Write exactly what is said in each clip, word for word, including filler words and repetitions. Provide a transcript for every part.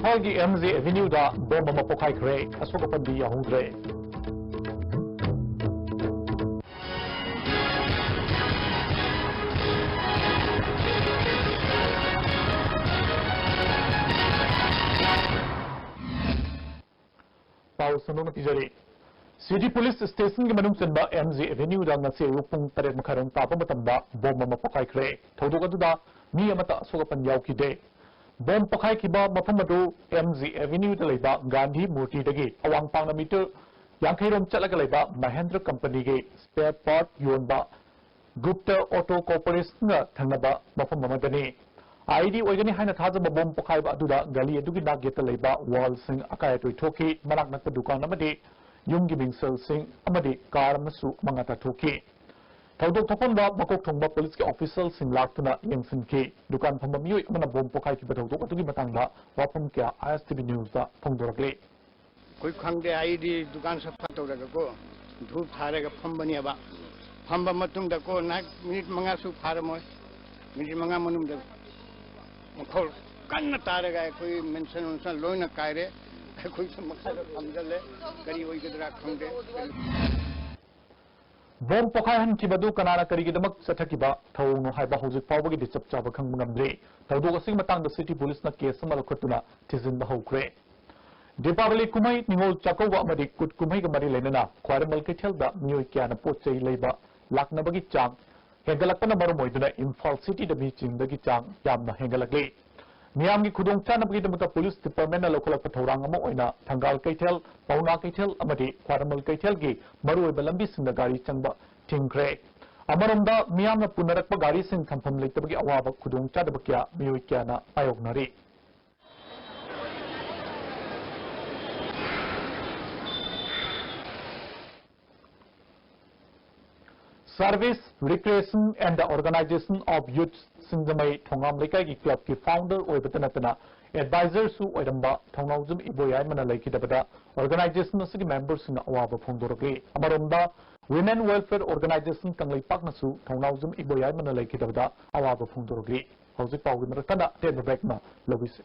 ꯏꯝꯐꯥꯜꯒꯤ M J ꯑꯦꯚꯦꯅ꯭ꯌꯨꯗ bomb ꯑꯃ ꯄꯣꯈꯥꯏꯈ꯭ꯔꯦ꯫ ꯑꯁꯣꯛ ꯑꯄꯟꯗꯤ ꯌꯥꯎꯍꯧꯗ꯭ꯔꯦ꯫ ꯄꯥꯎ ꯁꯟꯗꯣꯛꯅ ꯄꯤꯖꯔꯤ꯫ ꯁꯤꯇꯤ ꯄꯨꯂꯤꯁ ꯁ꯭ꯇꯦꯁꯟꯒꯤ ꯃꯅꯨꯡ ꯆꯟꯕ ꯑꯦꯝ ꯖꯦ ꯑꯦꯚꯦꯅ꯭ꯌꯨꯗ ꯉꯁꯤ ꯑꯌꯨꯛ ꯄꯨꯡ ꯇꯔꯦꯠ ꯃꯈꯥꯏꯔꯣꯝ ꯇꯥꯕ ꯃꯇꯝꯗ ꯕꯣꯝ ꯑꯃ ꯄꯣꯈꯥꯏꯈ꯭ꯔꯦ꯫ ꯊꯧꯗꯣꯛ ꯑꯗꯨꯗ ꯃꯤ ꯑꯃꯠꯇ ꯑꯁꯣꯛ ꯑꯄꯟ ꯌꯥꯎꯈꯤꯗꯦ꯫ ꯕꯣꯝ ꯄꯣꯈꯥꯏꯈꯤꯕ ꯃꯐꯝ ꯑꯗꯨ ꯑꯦꯝ ꯖꯦ ꯑꯦꯚꯦꯅ꯭ꯌꯨꯗ ꯂꯩꯕ ꯒꯥꯟꯙꯤ ꯃꯨꯔꯇꯤꯗꯒꯤ ꯑꯋꯥꯡ ꯄꯥꯡꯅ ꯃꯤꯇꯔ ꯌꯥꯡꯈꯩꯔꯣꯝ ꯆꯠꯂꯒ ꯂꯩꯕ ꯃꯍꯦꯟꯗ꯭ꯔ ꯀꯝꯄꯅꯤꯒꯤ ꯁ꯭ꯄꯦꯌꯔ ꯄꯥꯔꯠ ꯌꯣꯟꯕ ꯒꯨꯞꯇ ꯑꯣꯇꯣ ꯀꯣꯔꯄꯣꯔꯦꯁꯟꯒ ꯊꯪꯅꯕ ꯃꯐꯝ ꯑꯃꯗꯅꯤ꯫ ꯑꯥꯏ ꯏ ꯗꯤ ꯑꯣꯏꯒꯅꯤ ꯍꯥꯏꯅ ꯊꯥꯖꯕ ꯕꯣꯝ ꯄꯣꯈꯥꯏꯕ ꯑꯗꯨꯗ ꯒꯂꯤ ꯑꯗꯨꯒꯤ ꯅꯥꯛ ꯌꯦꯠꯇ ꯂꯩꯕ ꯋꯥꯜꯁꯤꯡ ꯑꯀꯥꯏ ꯑꯇꯣꯏ ꯊꯣꯛꯈꯤ꯫ ꯃꯅꯥꯛ ꯅꯛꯄ ꯗꯨꯀꯥꯟ ꯑꯃꯗꯤ ꯌꯨꯝꯒꯤ ꯃꯤꯡꯁꯦꯜꯁꯤꯡ ꯑꯃꯗꯤ ꯀꯥꯔ ꯑꯃꯁꯨ ꯃꯉꯥ ꯇꯥꯊꯣꯛꯈꯤ꯫ ꯊꯧꯗꯣꯛ ꯊꯣꯛꯐꯝꯗ ꯃꯀꯣꯛ ꯊꯣꯡꯕ ꯄꯨꯂꯤꯁꯀꯤ ꯑꯣꯐꯤꯁꯤꯌꯦꯜꯁꯤꯡ ꯂꯥꯛꯇꯨꯅ ꯌꯦꯡꯁꯤꯟꯈꯤ꯫ ꯗꯨꯀꯥꯟ ꯐꯝꯕ ꯃꯤꯑꯣꯏ ꯑꯃꯅ ꯕꯣꯝ ꯄꯣꯈꯥꯏꯈꯤꯕ ꯊꯧꯗꯣꯛ ꯑꯗꯨꯒꯤ ꯃꯇꯥꯡꯗ ꯋꯥꯐꯝ ꯀꯌꯥ ꯑꯥꯏ ꯑꯦꯁ ꯇꯤ ꯚꯤ ꯅ꯭ꯌꯨꯁꯇ ꯐꯣꯡꯗꯣꯔꯛꯂꯤ꯫ ꯑꯩꯈꯣꯏ ꯈꯪꯗꯦ, ꯑꯩꯗꯤ ꯗꯨꯀꯥꯟ ꯁꯐꯥ ꯇꯧꯔꯒꯀꯣ, ꯙꯨꯞ ꯊꯥꯔꯒ ꯐꯝꯕꯅꯦꯕ꯫ ꯐꯝꯕ ꯃꯇꯨꯡꯗꯀꯣ, ꯅꯥꯏꯠ ꯃꯤꯅꯤꯠ ꯃꯉꯥꯁꯨ ꯐꯥꯔꯝꯃꯣꯏ, ꯃꯤꯅꯤꯠ ꯃꯉꯥ ꯃꯅꯨꯡꯗ ꯃꯈꯣꯜ ꯀꯟꯅ ꯇꯥꯔꯒ ꯑꯩꯈꯣꯏ ꯃꯦꯟꯁꯟ ꯋꯦꯟꯁꯟ ꯂꯣꯏꯅ ꯀꯥꯏꯔꯦ꯫ ꯑꯩꯈꯣꯏꯁꯨ ꯃꯈꯥꯗ ꯐꯝꯖꯜꯂꯦ, ꯀꯔꯤ ꯑꯣꯏꯒꯗ꯭ꯔꯥ ꯈꯪꯗꯦ꯫ ꯕꯣꯝ ꯄꯣꯈꯥꯏꯍꯟꯈꯤꯕꯗꯨ ꯀꯅꯥꯅ ꯀꯔꯤꯒꯤꯗꯃꯛ ꯆꯠꯊꯈꯤꯕ ꯊꯧꯑꯣꯡꯅꯣ ꯍꯥꯏꯕ ꯍꯧꯖꯤꯛ ꯐꯥꯎꯕꯒꯤꯗꯤ ꯆꯞ ꯆꯥꯕ ꯈꯪꯕ ꯉꯝꯗ꯭ꯔꯤ꯫ ꯊꯧꯗꯣꯛ ꯑꯁꯤꯒꯤ ꯃꯇꯥꯡꯗ ꯁꯤꯇꯤ ꯄꯨꯂꯤꯁꯅ ꯀꯦꯁ ꯑꯃ ꯂꯧꯈꯠꯇꯨꯅ ꯊꯤꯖꯤꯟꯕ ꯍꯧꯈ꯭ꯔꯦ꯫ ꯗꯤꯄꯥꯕꯂꯤ ꯀꯨꯝꯍꯩ, ꯅꯤꯉꯣꯜ ꯆꯥꯛꯀꯧꯕ ꯑꯃꯗꯤ ꯀꯨꯠ ꯀꯨꯝꯍꯩꯒ ꯃꯔꯤ ꯂꯩꯅꯅ ꯈ꯭ꯋꯥꯏꯔꯝꯕꯟ ꯀꯩꯊꯦꯜꯗ ꯃꯤꯑꯣꯏ ꯀꯌꯥꯅ ꯄꯣꯠ ꯆꯩ ꯂꯩꯕ ꯂꯥꯛꯅꯕꯒꯤ ꯆꯥꯡ ꯍꯦꯟꯒꯠꯂꯛꯄꯅ ꯃꯔꯝ ꯑꯣꯏꯗꯨꯅ ꯏꯝꯐꯥꯜ ꯁꯤꯇꯤꯗ ꯃꯤ ꯆꯤꯟꯕꯒꯤ ꯆꯥꯡ ꯌꯥꯝꯅ ꯍꯦꯟꯒꯠꯂꯛꯂꯤ꯫ ꯃꯤꯌꯥꯝꯒꯤ ꯈꯨꯗꯣꯡꯆꯥꯅꯕꯒꯤꯗꯃꯛꯇ ꯄꯨꯂꯤꯁ ꯗꯤꯄꯥꯔꯠꯃꯦꯟꯠꯅ ꯂꯧꯈꯠꯂꯛꯄ ꯊꯧꯔꯥꯡ ꯑꯃ ꯑꯣꯏꯅ ꯊꯪꯒꯥꯜ ꯀꯩꯊꯦꯜ, ꯄꯥꯎꯅꯥ ꯀꯩꯊꯦꯜ ꯑꯃꯗꯤ ꯈ꯭ꯋꯥꯏꯔꯝꯕꯟ ꯀꯩꯊꯦꯜꯒꯤ ꯃꯔꯨꯑꯣꯏꯕ ꯂꯝꯕꯤꯁꯤꯡꯗ ꯒꯥꯔꯤ ꯆꯪꯕ ꯊꯤꯡꯈ꯭ꯔꯦ꯫ ꯑꯃꯔꯣꯝꯗ ꯃꯤꯌꯥꯝꯅ ꯄꯨꯅꯔꯛꯄ ꯒꯥꯔꯤꯁꯤꯡ ꯊꯝꯐꯝ ꯂꯩꯇꯕꯒꯤ ꯑꯋꯥꯕ ꯈꯨꯗꯣꯡꯆꯥꯗꯕ ꯀꯌꯥ ꯃꯤꯑꯣꯏ ꯀꯌꯥꯅ ꯃꯥꯌꯣꯛꯅꯔꯤ꯫ Service, Recreation and the Organization of Youth ꯁꯤꯡꯖꯃꯩ ꯊꯣꯉꯥꯝ ꯂꯩꯀꯥꯏꯒꯤ ꯀ꯭ꯂꯕꯀꯤ ꯐꯥꯎꯟꯗꯔ ꯑꯣꯏꯕꯇ ꯅꯠꯇꯅ ꯑꯦꯗꯚꯥꯏꯖꯔꯁꯨ ꯑꯣꯏꯔꯝꯕ ꯊꯧꯅꯥꯎꯖꯝ ꯏꯕꯣꯌꯥꯏꯃꯅ ꯂꯩꯈꯤꯗꯕꯗ ꯑꯣꯔꯒꯅꯥꯏꯖꯦꯁꯟ ꯑꯁꯤꯒꯤ ꯃꯦꯝꯕꯔꯁꯤꯡꯅ ꯑꯋꯥꯕ ꯐꯣꯡꯗꯣꯔꯛꯂꯤ꯫ ꯑꯃꯔꯣꯝꯗ Women Welfare Organization ꯀꯪꯂꯩꯄꯥꯛꯅꯁꯨ ꯊꯧꯅꯥꯎꯖꯝ ꯏꯕꯣꯌꯥꯏꯃꯅ ꯂꯩꯈꯤꯗꯕꯗ ꯑꯋꯥꯕ ꯐꯣꯡꯗꯣꯔꯛꯂꯤ꯫ ꯍꯧꯖꯤꯛ ꯄꯥꯎꯒꯤ ꯃꯔꯛ ꯊꯠꯅ ꯑꯇꯦꯟꯕ ꯕ꯭ꯔꯦꯛ ꯑꯃ ꯂꯧꯕꯤꯁꯤ꯫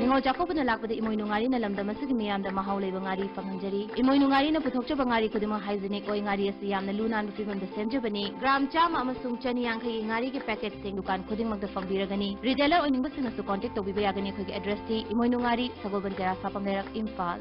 ꯅꯤꯉꯣꯜ ꯆꯥꯛꯀꯧꯕꯅ ꯂꯥꯛꯄꯗ ꯏꯃꯣꯏꯅꯨ ꯉꯥꯔꯤꯅ ꯂꯝꯗꯝ ꯑꯁꯤꯒꯤ ꯃꯤꯌꯥꯝꯗ ꯃꯍꯥꯎ ꯂꯩꯕ ꯉꯥꯔꯤ ꯐꯪꯍꯟꯖꯔꯤ꯫ ꯏꯃꯣꯏꯅꯨ ꯉꯥꯔꯤꯅ ꯄꯨꯊꯣꯛꯆꯕ ꯉꯥꯔꯤ ꯈꯨꯗꯤꯡꯃꯛ hygienic ꯑꯣꯏ꯫ ꯉꯥꯔꯤ ꯑꯁꯤ ꯌꯥꯝꯅ ꯂꯨ ꯅꯥꯟꯕ ꯐꯤꯕꯝꯗ ꯁꯦꯝꯖꯕꯅꯤ꯫ ꯒ꯭ꯔꯥꯝ ꯆꯥꯝꯃ ꯑꯃꯁꯨꯡ ꯆꯅꯤ ꯌꯥꯡꯈꯩꯒꯤ ꯉꯥꯔꯤꯒꯤ packetꯁꯤꯡ ꯗꯨꯀꯥꯟ ꯈꯨꯗꯤꯡꯃꯛꯇ ꯐꯪꯕꯤꯔꯒꯅꯤ꯫ Retailer ꯑꯣꯏꯅꯤꯡꯕꯁꯤꯡꯅꯁꯨ contact ꯇꯧꯕꯤꯕ ꯌꯥꯒꯅꯤ꯫ ꯑꯩꯈꯣꯏꯒꯤ addressꯇꯤ ꯏꯃꯣꯏꯅꯨ ꯉꯥꯔꯤ, ꯁꯒꯣꯜꯕꯟ ꯇꯦꯔꯥ, ꯁꯥꯄꯝ ꯂꯩꯔꯛ, ꯏꯝꯐꯥꯜ꯫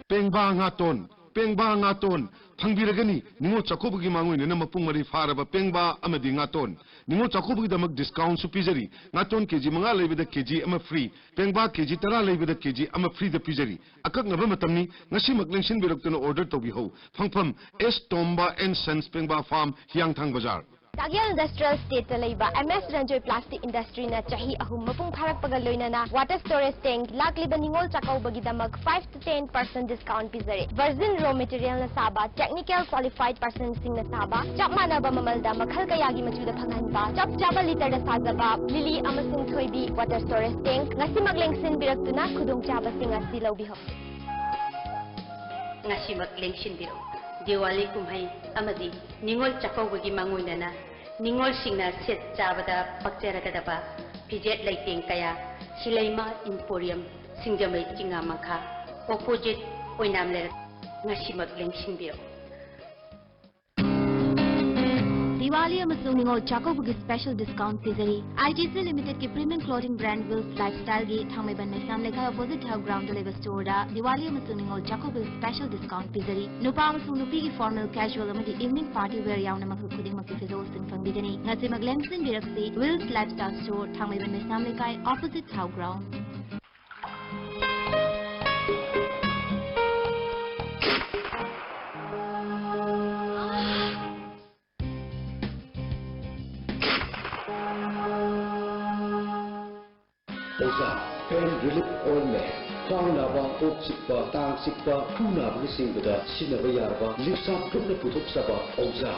ꯄꯦꯡꯕꯥ ꯉꯥꯇꯣꯟ, ꯄꯦꯡꯕꯥ ꯉꯥꯇꯣꯟ ꯐꯪꯕꯤꯔꯒꯅꯤ꯫ ꯅꯤꯉꯣꯜ ꯆꯥꯛꯀꯧꯕꯒꯤ ꯃꯥꯡꯑꯣꯏꯅꯅ ꯃꯄꯨꯡ ꯃꯔꯩ ꯐꯥꯔꯕ ꯄꯦꯡꯕꯥ ꯑꯃꯗꯤ ꯉꯥꯇꯣꯟ꯫ ꯅꯤꯉꯣꯜ ꯆꯥꯛꯀꯧꯕꯒꯤꯗꯃꯛ discountꯁꯨ ꯄꯤꯖꯔꯤ꯫ ꯉꯥꯇꯣꯟ KG ꯃꯉꯥ ꯂꯩꯕꯗ KG ꯑꯃ free, ꯄꯦꯡꯕꯥ KG ꯇꯔꯥ ꯂꯩꯕꯗ KG ꯑꯃ freeꯗ ꯄꯤꯖꯔꯤ꯫ ꯑꯀꯛꯅꯕ ꯃꯇꯝꯅꯤ, ꯉꯁꯤꯃꯛ ꯂꯦꯡꯁꯤꯟꯕꯤꯔꯛꯇꯨꯅ order ꯇꯧꯕꯤꯍꯧ꯫ ꯐꯪꯐꯝ S Tomba and Sons, ꯄꯦꯡꯕꯥ farm, ꯍꯤꯌꯥꯡꯊꯥꯡ ꯕꯖꯥꯔ꯫ ꯆꯥꯒꯦꯜ Industrial Estateꯇ ꯂꯩꯕ M S Ranjoy Plastic Industryꯅ ꯆꯍꯤ ꯑꯍꯨꯝ ꯃꯄꯨꯡ ꯐꯥꯔꯛꯄꯒ ꯂꯣꯏꯅꯅ water storage tank ꯂꯥꯛꯂꯤꯕ ꯅꯤꯉꯣꯜ ꯆꯥꯛꯀꯧꯕꯒꯤꯗꯃꯛ five to ten percent discount ꯄꯤꯖꯔꯤ꯫ Virgin raw materialꯅ ꯁꯥꯕ, technical qualified personꯁꯤꯡꯅ ꯁꯥꯕ, ꯆꯞ ꯃꯥꯟꯅꯕ ꯃꯃꯜꯗ ꯃꯈꯜ ꯀꯌꯥꯒꯤ ꯃꯆꯨꯗ ꯐꯪꯍꯟꯕ, ꯆꯞ ꯆꯥꯕ literꯗ ꯁꯥꯖꯕ ꯂꯤꯂꯤ ꯑꯃꯁꯨꯡ ꯊꯣꯏꯕꯤ water storage tank ꯉꯁꯤꯃꯛ ꯂꯦꯡꯁꯤꯟꯕꯤꯔꯛꯇꯨꯅ ꯈꯨꯗꯣꯡꯆꯥꯕꯁꯤꯡ ꯑꯁꯤ ꯂꯧꯕꯤꯍꯧ꯫ ꯉꯁꯤꯃꯛ ꯂꯦꯡꯁꯤꯟꯕꯤꯔꯛꯎ꯫ ꯗꯤꯋꯥꯂꯤ ꯀꯨꯝꯍꯩ ꯑꯃꯗꯤ ꯅꯤꯉꯣꯜ ꯆꯥꯛꯀꯧꯕꯒꯤ ꯃꯥꯡꯑꯣꯏꯅꯅ ꯅꯤꯉꯣꯜꯁꯤꯡꯅ ꯁꯦꯠ ꯆꯥꯕꯗ ꯄꯛꯆꯔꯒꯗꯕ ꯐꯤꯖꯦꯠ ꯂꯩꯇꯦꯡ ꯀꯌꯥ ꯁꯤꯂꯩꯃ Emporium, ꯁꯤꯡꯖꯃꯩ ꯆꯤꯉꯥ ꯃꯈꯥ, opposite ꯑꯣꯏꯅꯥꯝ ꯂꯩꯔꯛ, ꯉꯁꯤꯃꯛ ꯂꯦꯡꯁꯤꯟꯕꯤꯔꯛꯎ꯫ ꯗꯤꯋꯥꯂꯤ ꯑꯃꯁꯨꯡ ꯅꯤꯉꯣꯜ ꯆꯥꯛꯀꯧꯕꯒꯤ special discount ꯄꯤꯖꯔꯤ꯫ ITC Limitedꯀꯤ premium clothing brand Wills Lifestyleꯒꯤ ꯊꯥꯡꯃꯩꯕꯟ ꯃꯩꯁꯅꯥꯝ ꯂꯩꯀꯥꯏ opposite ꯊꯥꯎ groundꯗ ꯂꯩꯕ storeꯗ ꯗꯤꯋꯥꯂꯤ ꯑꯃꯁꯨꯡ ꯅꯤꯉꯣꯜ ꯆꯥꯛꯀꯧꯕꯒꯤ special discount ꯄꯤꯖꯔꯤ꯫ ꯅꯨꯄꯥ ꯑꯃꯁꯨꯡ ꯅꯨꯄꯤꯒꯤ formal, casual ꯑꯃꯗꯤ evening party wear ꯌꯥꯎꯅ ꯃꯈꯜ ꯈꯨꯗꯤꯡꯃꯛꯀꯤ ꯐꯤꯖꯣꯜꯁꯤꯡ ꯐꯪꯕꯤꯒꯅꯤ꯫ ꯉꯁꯤꯃꯛ ꯂꯦꯡꯁꯤꯟꯕꯤꯔꯛꯁꯤ꯫ Wills Lifestyle Store, ꯊꯥꯡꯃꯩꯕꯟ ꯃꯩꯁꯅꯥꯝ ꯂꯩꯀꯥꯏ, opposite ꯊꯥꯎ ground꯫ ꯑꯣꯖꯥ, pain relief ointment, ꯈ꯭ꯋꯥꯡ ꯅꯥꯕ, ꯀꯣꯛ ꯆꯤꯛꯄ, ꯇꯥꯡ ꯆꯤꯛꯄ, ꯈꯨ ꯅꯥꯕꯅꯆꯤꯡꯕꯗ ꯁꯤꯖꯤꯟꯅꯕ ꯌꯥꯔꯕ ꯂꯤꯞꯁꯥꯞ ꯒ꯭ꯔꯨꯞꯅ ꯄꯨꯊꯣꯛꯆꯕ ꯑꯣꯖꯥ꯫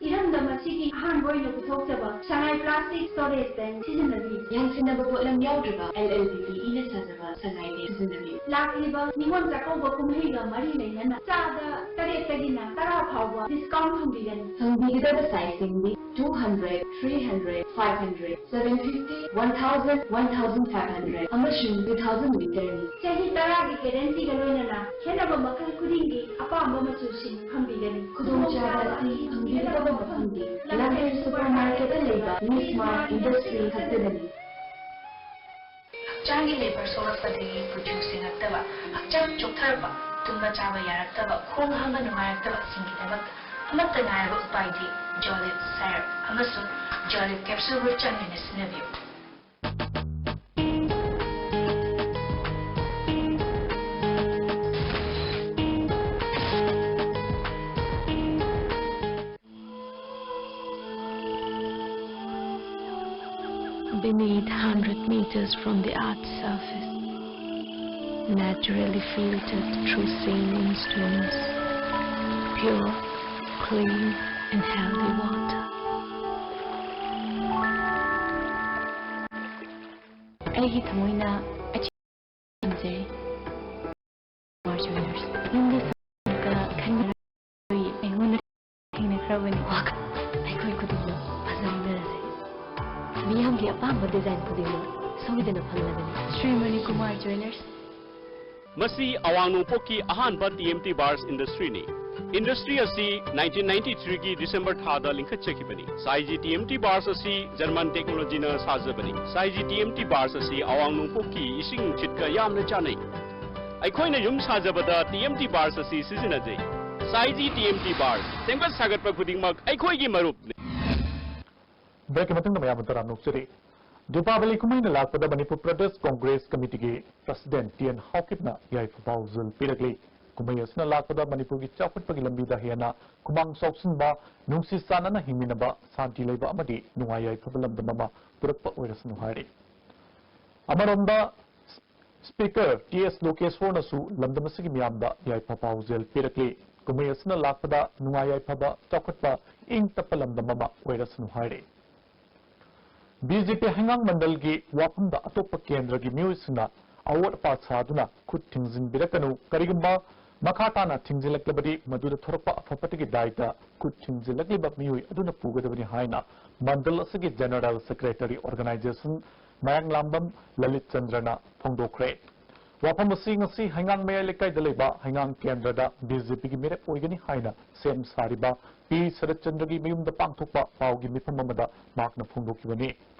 ꯏꯔꯝꯗꯝ ꯑꯁꯤꯒꯤ ꯑꯍꯥꯟꯕ ꯑꯣꯏꯅ ꯄꯨꯊꯣꯛꯆꯕ ꯁꯉꯥꯏ plastic storage tank ꯁꯤꯖꯤꯟꯅꯕꯤꯌꯨ꯫ ꯌꯥꯟꯁꯤꯟꯅꯕ ꯄꯣꯠꯂꯝ ꯌꯥꯎꯗ꯭ꯔꯕ LLDPEꯅ ꯁꯥꯖꯕ ꯁꯉꯥꯏ tank ꯁꯤꯖꯤꯟꯅꯕꯤꯌꯨ꯫ ꯂꯥꯛꯂꯤꯕ ꯅꯤꯉꯣꯜ ꯆꯥꯛꯀꯧꯕ ꯀꯨꯝꯍꯩꯒ ꯃꯔꯤ ꯂꯩꯅꯅ ꯆꯥꯗ ꯇꯔꯦꯠꯇꯒꯤꯅ ꯇꯔꯥ ꯐꯥꯎꯕ discount ꯐꯪꯕꯤꯒꯅꯤ꯫ ꯐꯪꯕꯤꯒꯗꯕ sizeꯁꯤꯡꯗꯤ two hundred, three hundred, five hundred, seven fifty, one thousand, one thousand five hundred ꯑꯃꯁꯨꯡ two thousand ꯂꯤꯇꯔꯅꯤ꯫ ꯆꯍꯤ ꯇꯔꯥꯒꯤ ꯒꯦꯔꯦꯟꯇꯤꯒ ꯂꯣꯏꯅꯅ ꯈꯦꯠꯅꯕ ꯃꯈꯜ ꯈꯨꯗꯤꯡꯒꯤ ꯑꯄꯥꯝꯕ ꯃꯆꯨꯁꯤꯡ ꯐꯪꯕꯤꯒꯅꯤ꯫ ꯈꯨꯗꯣꯡꯆꯥꯕ ꯑꯁꯤ ꯐꯪꯕꯤꯒꯗꯕ ꯃꯐꯝꯗꯤ ꯂꯝꯐꯦꯜ ꯁꯨꯄꯔꯃꯥꯔꯀꯦꯠꯇ ꯂꯩꯕ ꯃꯤꯁ ꯃꯥꯔꯠ ꯏꯟꯗꯁꯇ꯭ꯔꯤ ꯈꯛꯇꯗꯅꯤ꯫ ꯍꯛꯆꯥꯡꯒꯤ ꯂꯦꯕꯔ ꯁꯣꯛꯂꯛꯄꯗꯒꯤ ꯀꯨꯆꯨ ꯁꯦꯡꯉꯛꯇꯕ, ꯍꯛꯆꯥꯡ ꯆꯣꯛꯊꯔꯛꯄ, ꯇꯨꯝꯕ ꯆꯥꯕ ꯌꯥꯔꯛꯇꯕ, ꯈꯣꯡ ꯍꯥꯝꯕ ꯅꯨꯡꯉꯥꯏꯔꯛꯇꯕꯁꯤꯡꯒꯤꯗꯃꯛꯇ ꯑꯃꯠꯇ ꯉꯥꯏꯔꯕ ꯎꯄꯥꯏꯗꯤ ꯖꯣꯂꯤꯞ ꯁꯥꯏꯔꯞ ꯑꯃꯁꯨꯡ ꯖꯣꯂꯤꯞ ꯀꯦꯞꯁꯨꯜꯕꯨ ꯆꯥꯡ ꯅꯥꯏꯅ ꯁꯤꯖꯤꯟꯅꯕꯤꯌꯨ꯫ Beneath, hundred meters from the earth's surface, naturally filtered through saline streams, pure, clean, and healthy water. ꯑꯩꯒꯤ ꯊꯃꯣꯏꯅ ꯑꯆꯦ-, ꯄꯥꯝꯖꯩ꯫ ꯀꯨꯃꯥꯔ ꯖꯨꯋꯦꯂꯔꯁ꯫ ꯌꯨꯝꯗ ꯁꯥꯕ ꯈꯟꯕ ꯑꯩꯉꯣꯟꯗ ꯊꯦꯡꯅꯈ꯭ꯔꯕꯅꯤ꯫ ꯋꯥꯈꯜ ꯑꯩꯈꯣꯏ ꯈꯨꯗꯤꯡꯃꯛ ꯐꯖꯃꯤꯟꯅꯔꯁꯦ꯫ ꯃꯤꯌꯥꯝꯒꯤ ꯑꯄꯥꯝꯕ ꯗꯤꯖꯥꯏꯟ ꯈꯨꯗꯤꯡꯃꯛ ꯁꯣꯏꯗꯅ ꯐꯪꯂꯒꯅꯤ꯫ ꯁ꯭ꯔꯤꯃꯅꯤ ꯀꯨꯃꯥꯔ ꯖꯨꯋꯦꯂꯔꯁ꯫ ꯃꯁꯤ ꯑꯋꯥꯡ ꯅꯣꯡꯄꯣꯛꯀꯤ ꯑꯍꯥꯟꯕ ꯇꯤ ꯑꯦꯝ ꯇꯤ ꯕꯥꯔꯁ ꯏꯟꯗꯁꯇ꯭ꯔꯤꯅꯤ꯫ ꯏꯟꯗꯁꯇ꯭ꯔꯤ ꯑꯁꯤ ꯅꯥꯏꯟꯇꯤꯟ ꯅꯥꯏꯟꯇꯤ ꯊ꯭ꯔꯤꯒꯤ ꯗꯤꯁꯦꯝꯕꯔ ꯊꯥꯗ ꯂꯤꯡꯈꯠꯆꯈꯤꯕꯅꯤ꯫ ꯁꯥꯏꯖꯤ ꯇꯤ ꯑꯦꯝ ꯇꯤ ꯕꯥꯔꯁ ꯑꯁꯤ ꯖꯔꯃꯟ ꯇꯦꯛꯅꯣꯂꯣꯖꯤꯅ ꯁꯥꯖꯕꯅꯤ꯫ ꯁꯥꯏꯖꯤ ꯇꯤ ꯑꯦꯝ ꯇꯤ ꯕꯥꯔꯁ ꯑꯁꯤ ꯑꯋꯥꯡ ꯅꯣꯡꯄꯣꯛꯀꯤ ꯏꯁꯤꯡ ꯅꯨꯡꯁꯤꯠꯀ ꯌꯥꯝꯅ ꯆꯥꯟꯅꯩ꯫ ꯑꯩꯈꯣꯏꯅ ꯌꯨꯝ ꯁꯥꯖꯕꯗ ꯇꯤ ꯑꯦꯝ ꯇꯤ ꯕꯥꯔꯁ ꯑꯁꯤ ꯁꯤꯖꯤꯟꯅꯖꯩ꯫ ꯁꯥꯏꯖꯤ ꯇꯤ ꯑꯦꯝ ꯇꯤ ꯕꯥꯔꯁ, ꯁꯦꯝꯒꯠ ꯁꯥꯒꯠꯄ ꯈꯨꯗꯤꯡꯃꯛ ꯑꯩꯈꯣꯏꯒꯤ ꯃꯔꯨꯞꯅꯤ꯫ ꯕ꯭ꯔꯦꯛꯀꯤ ꯃꯇꯨꯡꯗ ꯃꯌꯥꯝꯕꯨ ꯇꯔꯥꯝꯅ ꯑꯣꯛꯆꯔꯤ꯫ ꯗꯤꯄꯥꯕꯂꯤ ꯀꯨꯝꯍꯩꯅ ꯂꯥꯛꯄꯗ ꯃꯅꯤꯄꯨꯔ ꯄ꯭ꯔꯗꯦꯁ ꯀꯣꯡꯒ꯭ꯔꯦꯁ ꯀꯃꯤꯇꯤꯒꯤ ꯄ꯭ꯔꯁꯤꯗꯦꯟꯠ ꯇꯤ ꯑꯦꯟ ꯍꯥꯎꯀꯤꯞꯅ ꯌꯥꯏꯐ ꯄꯥꯎꯖꯦꯜ ꯄꯤꯔꯛꯂꯤ꯫ ꯀꯨꯝꯍꯩ ꯑꯁꯤꯅ ꯂꯥꯛꯄꯗ ꯃꯅꯤꯄꯨꯔꯒꯤ ꯆꯥꯎꯈꯠꯄꯒꯤ ꯂꯝꯕꯤꯗ ꯍꯦꯟꯅ ꯈꯨꯃꯥꯡ ꯆꯥꯎꯁꯤꯟꯕ, ꯅꯨꯡꯁꯤ ꯆꯥꯟꯅꯅ ꯍꯤꯡꯃꯤꯟꯅꯕ, ꯁꯥꯟꯇꯤ ꯂꯩꯕ ꯑꯃꯗꯤ ꯅꯨꯡꯉꯥꯏ ꯌꯥꯏꯐꯕ ꯂꯝꯗꯝ ꯑꯃ ꯄꯨꯔꯛꯄ ꯑꯣꯏꯔꯁꯅꯨ ꯍꯥꯏꯔꯤ꯫ ꯑꯃꯔꯣꯝꯗ, ꯁ꯭ꯄꯤꯀꯔ ꯇꯤ ꯑꯦꯁ ꯂꯣꯀꯦꯁꯣꯔꯅꯁꯨ ꯂꯝꯗꯝ ꯑꯁꯤꯒꯤ ꯃꯤꯌꯥꯝꯗ ꯌꯥꯏꯐ ꯄꯥꯎꯖꯦꯜ ꯄꯤꯔꯛꯂꯤ꯫ ꯀꯨꯝꯍꯩ ꯑꯁꯤꯅ ꯂꯥꯛꯄꯗ ꯅꯨꯡꯉꯥꯏ ꯌꯥꯏꯐꯕ, ꯆꯥꯎꯈꯠꯄ, ꯏꯪ ꯇꯞꯄ ꯂꯝꯗꯝ ꯑꯃ ꯑꯣꯏꯔꯁꯅꯨ ꯍꯥꯏꯔꯤ꯫ ꯕꯤ ꯖꯦ ꯄꯤ ꯍꯩꯉꯥꯡ ꯃꯟꯗꯜꯒꯤ ꯋꯥꯐꯝꯗ ꯑꯇꯣꯞꯄ ꯀꯦꯟꯗ꯭ꯔꯒꯤ ꯃꯤꯑꯣꯏꯁꯤꯡꯅ ꯑꯋꯣꯠ ꯑꯄꯥ ꯁꯥꯗꯨꯅ ꯈꯨꯠ ꯊꯤꯡꯖꯤꯟꯕꯤꯔꯛꯀꯅꯨ꯫ ꯀꯔꯤꯒꯨꯝꯕ ꯃꯈꯥ ꯇꯥꯅ ꯊꯤꯡꯖꯤꯜꯂꯛꯂꯕꯗꯤ ꯃꯗꯨꯗ ꯊꯣꯔꯛꯄ ꯑꯐ ꯐꯠꯇꯒꯤ ꯗꯥꯏꯇ ꯈꯨꯠ ꯊꯤꯡꯖꯤꯜꯂꯛꯂꯤꯕ ꯃꯤꯑꯣꯏ ꯑꯗꯨꯅ ꯄꯨꯒꯗꯕꯅꯤ ꯍꯥꯏꯅ ꯃꯟꯗꯜ ꯑꯁꯤꯒꯤ General Secretary Organization ꯃꯌꯥꯡꯂꯥꯝꯕꯝ ꯂꯂꯤꯠ ꯆꯟꯗ꯭ꯔꯅ ꯐꯣꯡꯗꯣꯛꯈ꯭ꯔꯦ꯫ ꯋꯥꯐꯝ ꯑꯁꯤ ꯉꯁꯤ ꯍꯩꯉꯥꯡ ꯃꯌꯥꯏ ꯂꯩꯀꯥꯏꯗ ꯂꯩꯕ ꯍꯩꯉꯥꯡ ꯀꯦꯟꯗ꯭ꯔꯗ ꯕꯤ ꯖꯦ ꯄꯤꯒꯤ ꯃꯤꯔꯦꯞ ꯑꯣꯏꯒꯅꯤ ꯍꯥꯏꯅ ꯁꯦꯝ ꯁꯥꯔꯤꯕ ꯄꯤ ꯁꯔꯠꯆꯟꯗ꯭ꯔꯒꯤ ꯃꯌꯨꯝꯗ ꯄꯥꯡꯊꯣꯛꯄ ꯄꯥꯎꯒꯤ ꯃꯤꯐꯝ ꯑꯃꯗ ꯃꯍꯥꯛꯅ ꯐꯣꯡꯗꯣꯛꯈꯤꯕꯅꯤ꯫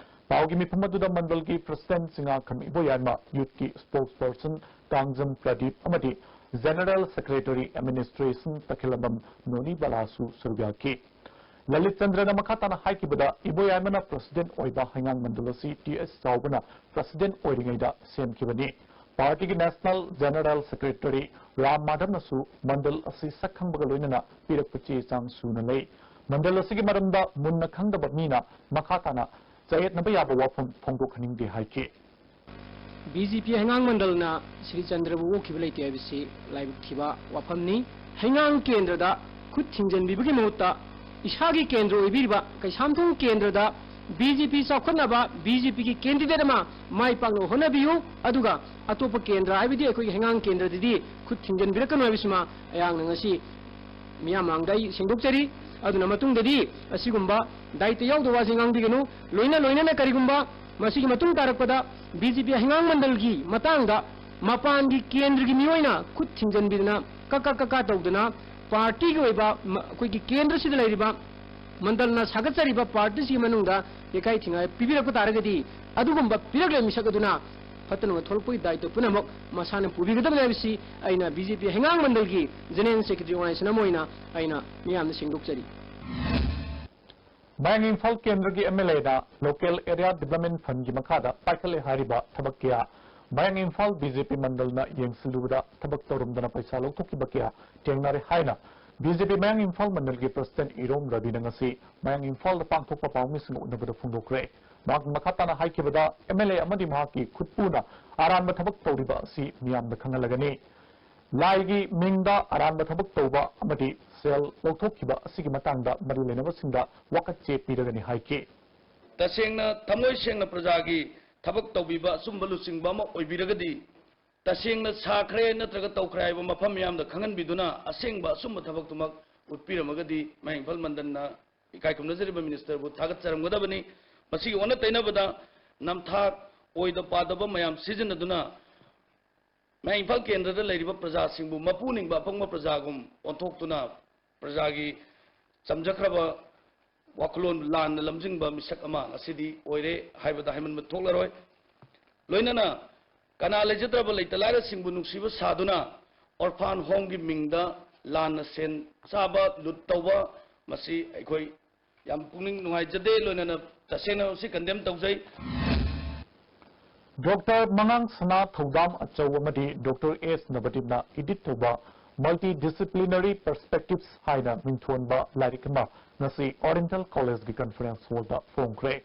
ꯄꯥꯎꯒꯤ ꯃꯤꯐꯝ ꯑꯗꯨꯗ ꯃꯟꯗꯜꯒꯤ President ꯆꯤꯉꯥꯈꯝ ꯏꯕꯣꯌꯥꯏꯃ, Youth ꯀꯤ Spokesperson ꯀꯥꯡꯖꯝ ꯄ꯭ꯔꯗꯤꯞ ꯑꯃꯗꯤ General Secretary Administration ꯇꯈꯦꯂꯝꯕꯝ ꯅꯣꯅꯤ ꯕꯂꯥꯁꯨ ꯁꯔꯨꯛ ꯌꯥꯈꯤ꯫ ꯂꯂꯤꯠ ꯆꯟꯗ꯭ꯔꯅ ꯃꯈꯥ ꯇꯥꯅ ꯍꯥꯏꯈꯤꯕꯗ, ꯏꯕꯣꯌꯥꯏꯃꯅ President ꯑꯣꯏꯕ ꯍꯩꯉꯥꯡ ꯃꯟꯗꯜ ꯑꯁꯤ ꯇꯤ ꯑꯦꯁ ꯆꯥꯎꯕꯅ President ꯑꯣꯏꯔꯤꯉꯩꯗ ꯁꯦꯝꯈꯤꯕꯅꯤ꯫ ꯄꯥꯔꯇꯤꯒꯤ National General Secretary ꯔꯥꯝ ꯃꯥꯙꯕꯅꯁꯨ ꯃꯟꯗꯜ ꯑꯁꯤ ꯁꯛ ꯈꯪꯕꯒ ꯂꯣꯏꯅꯅ ꯄꯤꯔꯛꯄ ꯆꯦ ꯆꯥꯡ ꯁꯨꯅ ꯂꯩ꯫ ꯃꯟꯗꯜ ꯑꯁꯤꯒꯤ ꯃꯔꯝꯗ ꯃꯨꯟꯅ ꯈꯪꯗꯕ ꯃꯤꯅ ꯃꯈꯥ ꯇꯥꯅ ꯆꯌꯦꯠꯅꯕ ꯌꯥꯕ ꯋꯥꯐꯝ ꯐꯣꯡꯗꯣꯛꯍꯟꯅꯤꯡꯗꯦ ꯍꯥꯏꯈꯤ꯫ ꯕꯤ ꯖꯦ ꯄꯤ ꯍꯩꯉꯥꯡ ꯃꯟꯗꯜꯅ ꯁ꯭ꯔꯤ ꯆꯟꯗ꯭ꯔꯕꯨ ꯑꯣꯛꯈꯤꯕ ꯂꯩꯇꯦ ꯍꯥꯏꯕꯁꯤ ꯂꯥꯏꯕꯛ ꯊꯤꯕ ꯋꯥꯐꯝꯅꯤ꯫ ꯍꯩꯉꯥꯡ ꯀꯦꯟꯗ꯭ꯔꯗ ꯈꯨꯠ ꯊꯤꯡꯖꯤꯟꯕꯤꯕꯒꯤ ꯃꯍꯨꯠꯇ ꯏꯁꯥꯒꯤ ꯀꯦꯟꯗ꯭ꯔ ꯑꯣꯏꯕꯤꯔꯤꯕ ꯀꯩꯁꯥꯝꯊꯣꯡ ꯀꯦꯟꯗ꯭ꯔꯗ ꯕꯤ ꯖꯦ ꯄꯤ ꯆꯥꯎꯈꯠꯅꯕ, ꯕꯤ ꯖꯦ ꯄꯤꯒꯤ candidate ꯑꯃ ꯃꯥꯏ ꯄꯥꯛꯅ ꯍꯣꯠꯅꯕꯤꯌꯨ, ꯑꯗꯨꯒ ꯑꯇꯣꯞꯄ ꯀꯦꯟꯗ꯭ꯔ, ꯍꯥꯏꯕꯗꯤ ꯑꯩꯈꯣꯏꯒꯤ ꯍꯩꯉꯥꯡ ꯀꯦꯟꯗ꯭ꯔꯗꯗꯤ ꯈꯨꯠ ꯊꯤꯡꯖꯤꯟꯕꯤꯔꯛꯀꯅꯨ ꯍꯥꯏꯕꯁꯤꯃ ꯑꯩꯍꯥꯛꯅ ꯉꯁꯤ ꯃꯤꯌꯥꯝ ꯃꯥꯡꯗ ꯑꯩ ꯁꯦꯡꯗꯣꯛꯆꯔꯤ꯫ ꯑꯗꯨꯅ ꯃꯇꯨꯡꯗꯗꯤ ꯑꯁꯤꯒꯨꯝꯕ ꯗꯥꯏꯇ ꯌꯥꯎꯗꯕ ꯋꯥꯁꯤ ꯉꯥꯡꯕꯤꯒꯅꯨ꯫ ꯂꯣꯏꯅ ꯂꯣꯏꯅꯅ ꯀꯔꯤꯒꯨꯝꯕ ꯃꯁꯤꯒꯤ ꯃꯇꯨꯡ ꯇꯥꯔꯛꯄꯗ ꯕꯤ ꯖꯦ ꯄꯤ ꯍꯩꯉꯥꯡ ꯃꯟꯗꯜꯒꯤ ꯃꯇꯥꯡꯗ ꯃꯄꯥꯟꯒꯤ ꯀꯦꯟꯗ꯭ꯔꯒꯤ ꯃꯤꯑꯣꯏꯅ ꯈꯨꯠ ꯊꯤꯡꯖꯤꯟꯕꯤꯗꯅ ꯀꯛ ꯀꯛ ꯀꯛ ꯀꯛ ꯇꯧꯗꯅ ꯄꯥꯔꯇꯤꯒꯤ ꯑꯣꯏꯕ ꯃ-, ꯑꯩꯈꯣꯏꯒꯤ ꯀꯦꯟꯗ꯭ꯔꯁꯤꯗ ꯂꯩꯔꯤꯕ ꯃꯟꯗꯜꯅ ꯁꯥꯒꯠꯆꯔꯤꯕ ꯄꯥꯔꯇꯤꯁꯤꯒꯤ ꯃꯅꯨꯡꯗ ꯌꯩꯈꯥꯏ ꯊꯤꯡꯒꯥꯏ ꯄꯤꯕꯤꯔꯛꯄ ꯇꯥꯔꯒꯗꯤ ꯑꯗꯨꯒꯨꯝꯕ ꯄꯤꯔꯛꯂꯤꯕ ꯃꯤꯁꯛ ꯑꯗꯨꯅ ꯐꯠꯇꯅꯕ ꯊꯣꯛꯂꯛꯄꯒꯤ ꯗꯥꯏꯇ ꯄꯨꯝꯅꯃꯛ ꯃꯁꯥꯅ ꯄꯨꯕꯤꯒꯗꯕꯅꯤ ꯍꯥꯏꯕꯁꯤ ꯑꯩꯅ ꯕꯤ ꯖꯦ ꯄꯤ ꯍꯩꯉꯥꯡ ꯃꯟꯗꯜꯒꯤ General Secretary Organization ꯑꯃ ꯑꯣꯏꯅ ꯑꯩꯅ ꯃꯤꯌꯥꯝꯗ ꯁꯦꯡꯗꯣꯛꯆꯔꯤ꯫ ꯃꯌꯥꯡ ꯏꯝꯐꯥꯜ ꯀꯦꯟꯗ꯭ꯔꯒꯤ ꯑꯦꯝ ꯑꯦꯜ ꯑꯦꯅ Local Area Development Fundꯒꯤ ꯃꯈꯥꯗ ꯄꯥꯏꯈꯠꯂꯦ ꯍꯥꯏꯔꯤꯕ ꯊꯕꯛ ꯀꯌꯥ ꯃꯌꯥꯡ ꯏꯝꯐꯥꯜ ꯕꯤ ꯖꯦ ꯄꯤ ꯃꯟꯗꯜꯅ ꯌꯦꯡꯁꯤꯜꯂꯨꯕꯗ ꯊꯕꯛ ꯇꯧꯔꯝꯗꯅ ꯄꯩꯁꯥ ꯂꯧꯊꯣꯛꯈꯤꯕ ꯀꯌꯥ ꯊꯦꯡꯅꯔꯦ ꯍꯥꯏꯅ ꯕꯤ ꯖꯦ ꯄꯤ ꯃꯌꯥꯡ ꯏꯝꯐꯥꯜ ꯃꯟꯗꯜꯒꯤ President ꯏꯔꯣꯝ ꯔꯕꯤꯅ ꯉꯁꯤ ꯃꯌꯥꯡ ꯏꯝꯐꯥꯜꯗ ꯄꯥꯡꯊꯣꯛꯄ ꯄꯥꯎꯃꯤꯁꯤꯡꯒ ꯎꯅꯕꯗ ꯐꯣꯡꯗꯣꯛꯈ꯭ꯔꯦ꯫ ꯃꯍꯥꯛꯅ ꯃꯈꯥ ꯇꯥꯅ ꯍꯥꯏꯈꯤꯕꯗ, ꯑꯦꯝ ꯑꯦꯜ ꯑꯦ ꯑꯃꯗꯤ ꯃꯍꯥꯛꯀꯤ ꯈꯨꯠꯄꯨꯅ ꯑꯔꯥꯟꯕ ꯊꯕꯛ ꯇꯧꯔꯤꯕ ꯑꯁꯤ ꯃꯤꯌꯥꯝꯗ ꯈꯪꯍꯜꯂꯒꯅꯤ꯫ ꯂꯥꯏꯒꯤ ꯃꯤꯡꯗ ꯑꯔꯥꯟꯕ ꯊꯕꯛ ꯇꯧꯕ ꯑꯃꯗꯤ ꯁꯦꯜ ꯂꯧꯊꯣꯛꯈꯤꯕ ꯑꯁꯤꯒꯤ ꯃꯇꯥꯡꯗ ꯃꯔꯤ ꯂꯩꯅꯕꯁꯤꯡꯗ ꯋꯥꯀꯠ ꯆꯦ ꯄꯤꯔꯒꯅꯤ ꯍꯥꯏꯈꯤ꯫ ꯇꯁꯦꯡꯅ ꯊꯃꯣꯏ ꯁꯦꯡꯅ ꯄ꯭ꯔꯖꯥꯒꯤ ꯊꯕꯛ ꯇꯧꯕꯤꯕ ꯑꯆꯨꯝꯕ ꯂꯨꯆꯤꯡꯕ ꯑꯃ ꯑꯣꯏꯕꯤꯔꯒꯗꯤ, ꯇꯁꯦꯡꯅ ꯁꯥꯈ꯭ꯔꯦ ꯅꯠꯇ꯭ꯔꯒ ꯇꯧꯈ꯭ꯔꯦ ꯍꯥꯏꯕ ꯃꯐꯝ ꯃꯤꯌꯥꯝꯗ ꯈꯪꯍꯟꯕꯤꯗꯨꯅ ꯑꯁꯦꯡꯕ ꯑꯆꯨꯝꯕ ꯊꯕꯛꯇꯨꯃꯛ ꯎꯠꯄꯤꯔꯝꯃꯒꯗꯤ ꯃꯌꯥꯡ ꯏꯝꯐꯥꯜ ꯃꯟꯗꯟꯅ ꯏꯀꯥꯏ ꯈꯨꯝꯅꯖꯔꯤꯕ ꯃꯤꯅꯤꯁꯇꯔꯕꯨ ꯊꯥꯒꯠꯆꯔꯝꯒꯗꯕꯅꯤ꯫ ꯃꯁꯤꯒꯤ ꯑꯣꯟꯅ ꯇꯩꯅꯕꯗ ꯅꯝꯊꯥꯛ ꯑꯣꯏꯗ ꯄꯥꯗꯕ ꯃꯌꯥꯝ ꯁꯤꯖꯤꯟꯅꯗꯨꯅ ꯃꯌꯥꯡ ꯏꯝꯐꯥꯜ ꯀꯦꯟꯗ꯭ꯔꯗ ꯂꯩꯔꯤꯕ ꯄ꯭ꯔꯖꯥꯁꯤꯡꯕꯨ ꯃꯄꯨ ꯅꯤꯡꯕ ꯑꯄꯪꯕ ꯄ꯭ꯔꯖꯥꯒꯨꯝ ꯑꯣꯟꯊꯣꯛꯇꯨꯅ ꯄ꯭ꯔꯖꯥꯒꯤ ꯆꯝꯖꯈ꯭ꯔꯕ ꯋꯥꯈꯜꯂꯣꯟ ꯂꯥꯟꯅ ꯂꯝꯖꯤꯡꯕ ꯃꯤꯁꯛ ꯑꯃ ꯉꯁꯤꯗꯤ ꯑꯣꯏꯔꯦ ꯍꯥꯏꯕꯗ ꯍꯥꯏꯃꯟꯕ ꯊꯣꯛꯂꯔꯣꯏ꯫ ꯂꯣꯏꯅꯅ ꯀꯅꯥ ꯂꯩꯖꯗ꯭ꯔꯕ ꯂꯩꯇ ꯂꯥꯏꯔꯁꯤꯡꯕꯨ ꯅꯨꯡꯁꯤꯕ ꯁꯥꯗꯨꯅ orphan homeꯒꯤ ꯃꯤꯡꯗ ꯂꯥꯟꯅ ꯁꯦꯟ ꯆꯥꯕ, ꯂꯨꯠ ꯇꯧꯕ, ꯃꯁꯤ ꯑꯩꯈꯣꯏ ꯌꯥꯝ ꯄꯨꯛꯅꯤꯡ ꯅꯨꯡꯉꯥꯏꯖꯗꯦ꯫ ꯂꯣꯏꯅꯅ ꯇꯁꯦꯡꯅ ꯃꯁꯤ condemn ꯇꯧꯖꯩ꯫ ꯗꯣꯛꯇꯔ ꯃꯉꯥꯡ ꯁꯅꯥ ꯊꯧꯗꯥꯝ ꯑꯆꯧ ꯑꯃꯗꯤ ꯗꯣꯛꯇꯔ ꯑꯦꯁ ꯅꯕꯗꯤꯞꯅ edit ꯇꯧꯕ Multidisciplinary Perspectives ꯍꯥꯏꯅ ꯃꯤꯡꯊꯣꯟꯕ ꯂꯥꯏꯔꯤꯛ ꯑꯃ ꯉꯁꯤ Oriental Collegeꯀꯤ conference hallꯗ ꯐꯣꯡꯈ꯭ꯔꯦ꯫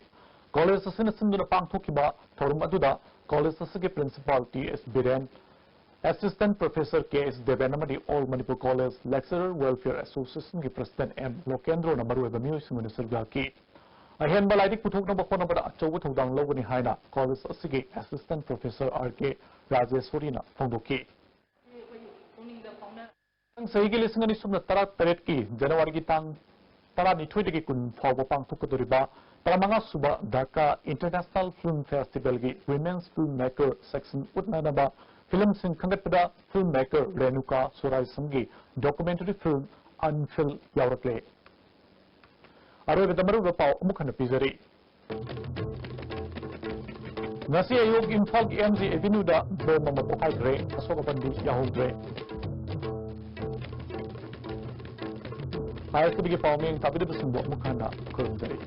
College ꯑꯁꯤꯅ ꯁꯤꯟꯗꯨꯅ ꯄꯥꯡꯊꯣꯛꯈꯤꯕ ꯊꯧꯔꯝ ꯑꯗꯨꯗ college ꯑꯁꯤꯒꯤ principal T S Biren, assistant professor K S Deben ꯑꯃꯗꯤ All Manipur College Lecturer Welfare Associationꯒꯤ president ꯑꯦꯝ ꯂꯣꯀꯦꯟꯗ꯭ꯔꯣꯅ ꯃꯔꯨꯑꯣꯏꯕ ꯃꯤꯑꯣꯏꯁꯤꯡ ꯑꯣꯏꯅ ꯁꯔꯨꯛ ꯌꯥꯈꯤ꯫ ꯑꯍꯦꯟꯕ ꯂꯥꯏꯔꯤꯛ ꯄꯨꯊꯣꯛꯅꯕ ꯍꯣꯠꯅꯕꯗ ꯑꯆꯧꯕ ꯊꯧꯗꯥꯡ ꯂꯧꯒꯅꯤ ꯍꯥꯏꯅ college ꯑꯁꯤꯒꯤ assistant professor ꯑꯥꯔ ꯀꯦ ꯔꯥꯖꯦꯁꯣꯔꯤꯅ ꯐꯣꯡꯗꯣꯛꯈꯤ꯫ ꯃꯊꯪ ꯆꯍꯤꯒꯤ ꯂꯤꯁꯤꯡ ꯑꯅꯤ ꯁꯨꯞꯅ ꯇꯔꯥ ꯇꯔꯦꯠꯀꯤ ꯖꯅꯋꯥꯔꯤꯒꯤ ꯇꯥꯡ ꯇꯔꯥꯅꯤꯊꯣꯏꯗꯒꯤ ꯀꯨꯟ ꯐꯥꯎꯕ ꯄꯥꯡꯊꯣꯛꯀꯗꯧꯔꯤꯕ ꯇꯔꯥꯃꯉꯥ ꯁꯨꯕ Dhaka International Film Festivalꯒꯤ Women's Filmmaker section ꯎꯠꯅꯅꯕ filmꯁꯤꯡ ꯈꯟꯒꯠꯄꯗ filmmaker Renuka ꯁꯣꯔꯥꯏꯁꯝꯒꯤ documentary film Unfilmed ꯌꯥꯎꯔꯛꯂꯦ꯫ ꯑꯔꯣꯏꯕꯗ ꯃꯔꯨꯑꯣꯏꯕ ꯄꯥꯎ ꯑꯃꯨꯛ ꯍꯟꯅ ꯄꯤꯖꯔꯤ꯫ ꯉꯁꯤ ꯑꯌꯨꯛ ꯏꯝꯐꯥꯜꯒꯤ ꯑꯦꯝ ꯖꯤ ꯑꯦꯚꯦꯅ꯭ꯌꯨꯗ ꯕꯣꯝ ꯑꯃ ꯄꯣꯈꯥꯏꯈ꯭ꯔꯦ꯫ ꯑꯁꯣꯛ ꯑꯄꯟꯗꯤ ꯌꯥꯎꯍꯧꯗ꯭ꯔꯦ꯫ ꯑꯥꯏ ꯑꯦꯁ ꯇꯤꯚꯤꯒꯤ ꯄꯥꯎ ꯃꯤꯠꯌꯦꯡ ꯇꯥꯕꯤꯔꯤꯕꯁꯤꯡꯕꯨ ꯑꯃꯨꯛ ꯍꯟꯅ ꯈꯨꯔꯨꯝꯖꯔꯤ꯫